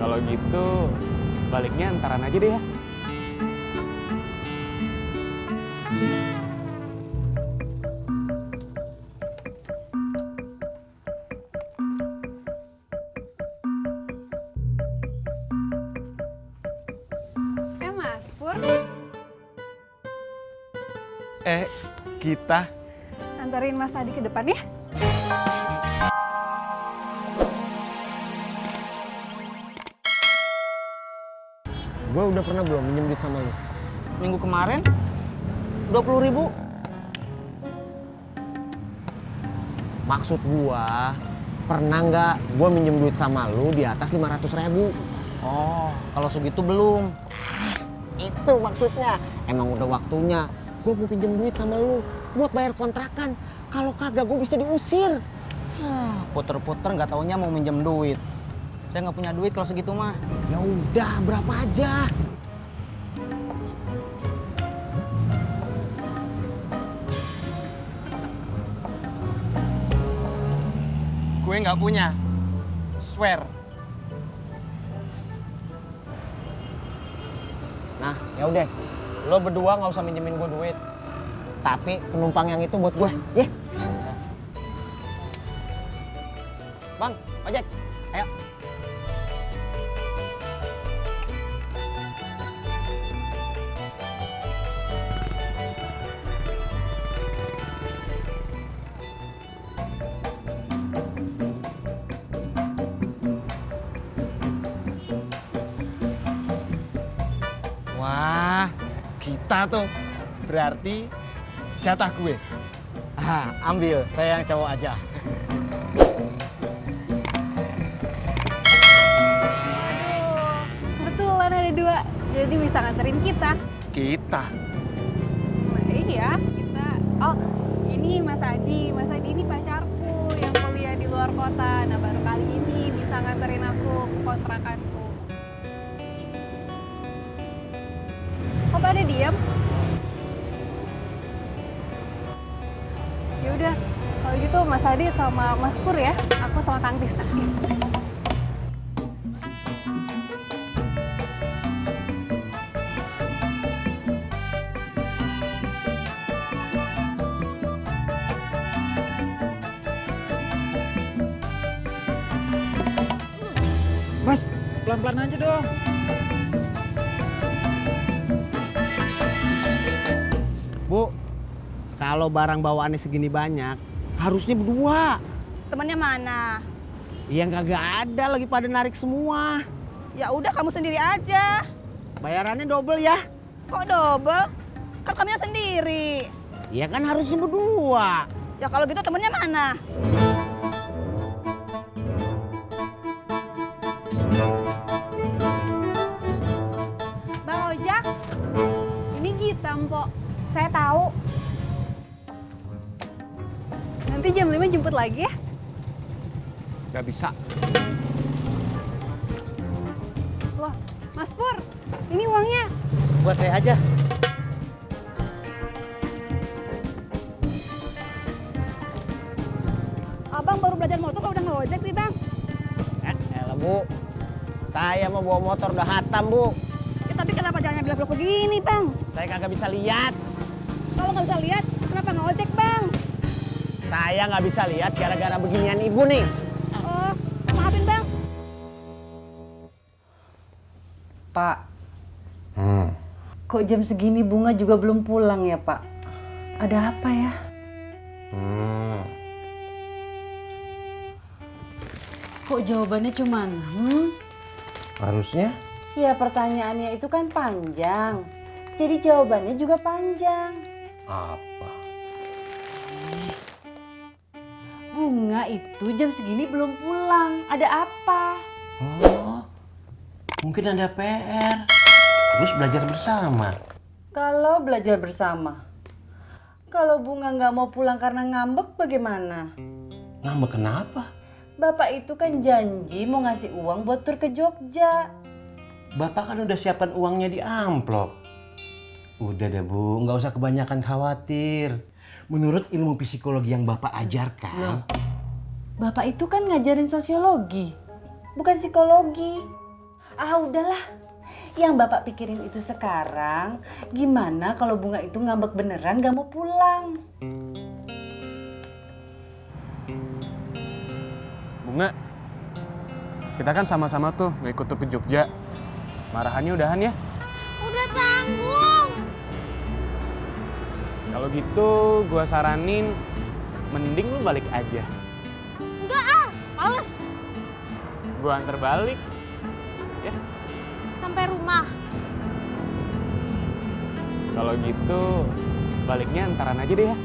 Kalau gitu baliknya antaran aja deh ya. Mas Pur, Kita antarin Mas Adi ke depan ya. Gue udah pernah belum minjem duit sama lu? Minggu kemarin 20.000. Maksud gua, pernah nggak gua minjem duit sama lu di atas 500.000? Oh, kalau segitu belum. Itu maksudnya. Emang udah waktunya gua mau pinjem duit sama lu buat bayar kontrakan. Kalau kagak gua bisa diusir. Puter-puter nggak taunya mau minjem duit. Saya nggak punya duit kalau segitu mah. Ya udah, berapa aja? gue nggak punya. Swear. Nah, ya udah. Lo berdua nggak usah minjemin gua duit. Tapi penumpang yang itu buat gue, ya. Bang, ojek. Ayo. Wah, kita tuh berarti jatah gue. Ambil, saya yang cowok aja. Kebetulan ada dua, jadi bisa nganterin kita. Kita. Iya, kita. Oh, ini Mas Adi. Mas Adi ini pacarku yang kuliah di luar kota. Nah, baru kali ini bisa nganterin aku ke kontrakanku. Kok pada diem? Ya udah, kalau gitu Mas Adi sama Mas Pur ya. Aku sama Kang Tisna. Mas, pelan-pelan aja dong. Bu, kalau barang bawaannya segini banyak, harusnya berdua. Temennya mana? Yang kagak ada lagi pada narik semua. Ya udah kamu sendiri aja. Bayarannya double ya. Kok double? Kan kamunya sendiri. Ya kan harusnya berdua. Ya kalau gitu temennya mana? Bang Ojak, ini Gita, Mpok. Saya tahu. Nanti jam 5 jemput lagi ya. Gak bisa. Loh, Mas Pur, ini uangnya. Buat saya aja. Abang baru belajar motor kok udah ngojek sih bang? Elah bu, saya mau bawa motor udah hatam bu. Ya tapi kenapa jalannya belok-belok begini bang? Saya kagak bisa lihat. Kalau nggak bisa lihat, kenapa ngojek bang? Saya nggak bisa lihat gara-gara beginian ibu nih. Oh, maafin bang. Pak, kok jam segini Bunga juga belum pulang ya Pak? Ada apa ya? Kok jawabannya cuman, Harusnya? Ya pertanyaannya itu kan panjang. Jadi jawabannya juga panjang. Apa? Bunga itu jam segini belum pulang. Ada apa? Oh, mungkin ada PR. Terus belajar bersama. Kalau belajar bersama. Kalau Bunga nggak mau pulang karena ngambek bagaimana? Ngambek kenapa? Bapak itu kan janji mau ngasih uang buat tur ke Jogja. Bapak kan udah siapkan uangnya di amplop. Udah deh Bu, nggak usah kebanyakan khawatir. Menurut ilmu psikologi yang Bapak ajarkan. Bapak itu kan ngajarin sosiologi, bukan psikologi. Ah udahlah. Yang Bapak pikirin itu sekarang, gimana kalau Bunga itu ngambek beneran gak mau pulang? Bunga, kita kan sama-sama tuh ngikut tuh ke Jogja. Marahannya udahan ya? Udah tanggung. Kalau gitu gua saranin mending lu balik aja. Enggak ah, males. Gua antar balik. Ya. Sampai rumah. Kalau gitu baliknya antaran aja deh ya.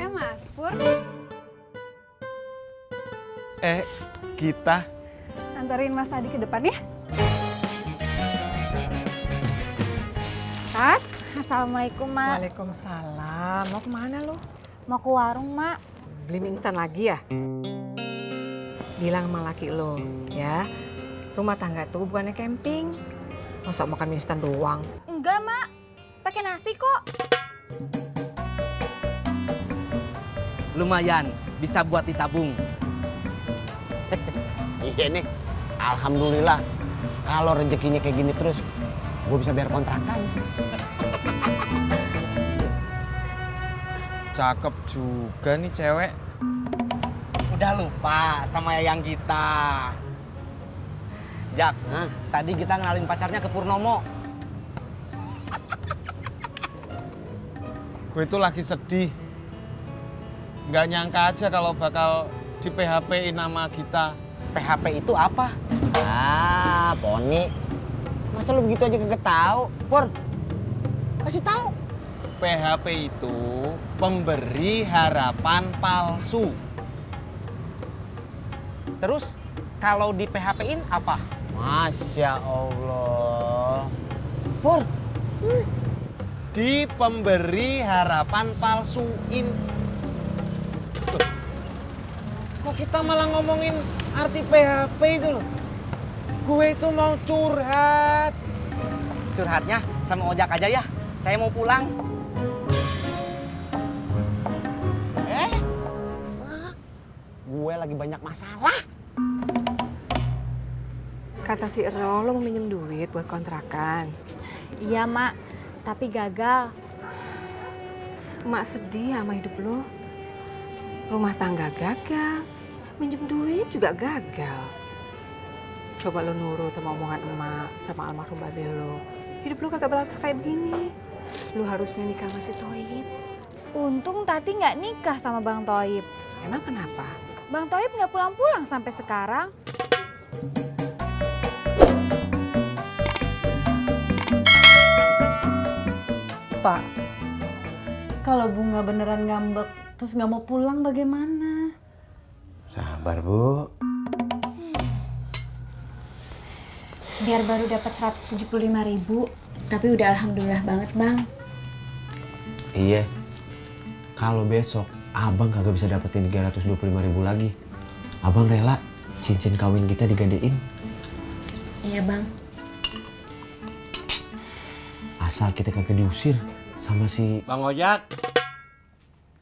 Mas Pur, Kita antarin Mas Adi ke depan ya. Tat, assalamualaikum Mak. Waalaikumsalam. Mau kemana lu? Mau ke warung Mak. Beli mie instan lagi ya? Bilang sama laki lo, ya. Rumah tangga tuh bukannya camping. Masa makan mie instan doang? Enggak Mak, pakai nasi kok. Lumayan, bisa buat ditabung. Iya nih, alhamdulillah. Kalau rezekinya kayak gini terus, gue bisa bayar kontrakan. cakep juga nih cewek. Udah lupa sama yang kita. Jak, tadi kita ngenalin pacarnya ke Purnomo. Gue itu lagi sedih. Nggak nyangka aja kalau bakal di PHP-in nama kita. PHP itu apa? Ah, Poni. Masa lu begitu aja kagak tahu? Pur, kasih tahu. PHP itu pemberi harapan palsu. Terus kalau di PHP-in apa? Masya Allah. Pur, Di pemberi harapan palsuin. Loh, kok kita malah ngomongin arti PHP itu loh? Gue itu mau curhat. Curhatnya sama ojak aja ya. Saya mau pulang. gue lagi banyak masalah. Kata si Ero, lo mau minjem duit buat kontrakan. Iya Mak, tapi gagal. Emak sedih sama hidup lo. Rumah tangga gagal, minjem duit juga gagal. Coba lo nurut sama omongan emak sama almarhum babe lo. Hidup lo kagak berlaku kayak begini. Lo harusnya nikah sama si Toib. Untung Tati nggak nikah sama Bang Toib. Emang kenapa? Bang Toib nggak pulang-pulang sampai sekarang. Pak, kalau Bunga beneran ngambek terus nggak mau pulang bagaimana? Sabar, Bu. Biar baru dapat 175.000, tapi udah alhamdulillah banget, Bang. Iya. Kalau besok abang kagak bisa dapetin 325.000 lagi, abang rela cincin kawin kita digadein. Iya, Bang. Asal kita kagak diusir sama si Bang Ojak.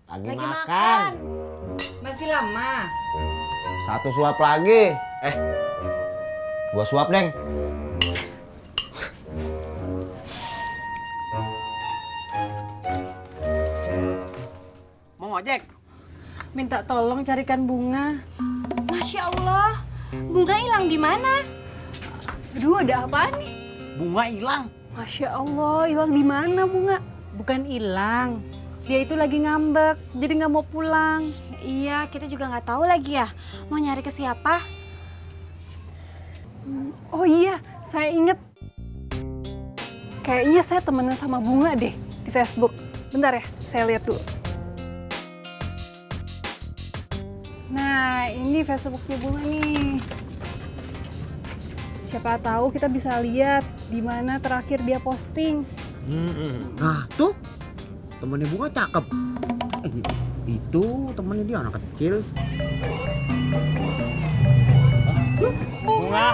lagi makan. Masih lama. Satu suap lagi. Gua suap, Deng. Mau ojek? Minta tolong carikan Bunga. Masya Allah, Bunga hilang di mana? Aduh, ada apaan nih? Bunga hilang. Masya Allah, hilang di mana Bunga? Bukan hilang. Dia itu lagi ngambek, jadi nggak mau pulang. Iya, kita juga nggak tahu lagi ya. Mau nyari ke siapa? Oh iya, saya inget. Kayaknya saya temenan sama Bunga deh di Facebook. Bentar ya, saya lihat dulu. Nah, ini Facebooknya Bunga nih. Siapa tahu kita bisa lihat di mana terakhir dia posting. Nah, tuh. Temennya Bunga cakep. Itu temennya dia anak kecil. Bunga.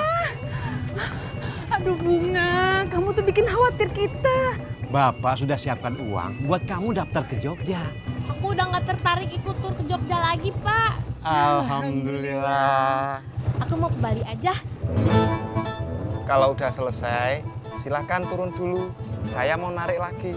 Aduh Bunga, kamu tuh bikin khawatir kita. Bapak sudah siapkan uang buat kamu daftar ke Jogja. Aku udah nggak tertarik ikut tur ke Jogja lagi, Pak. Alhamdulillah. Aku mau ke Bali aja. Kalau udah selesai, silahkan turun dulu. Saya mau narik lagi.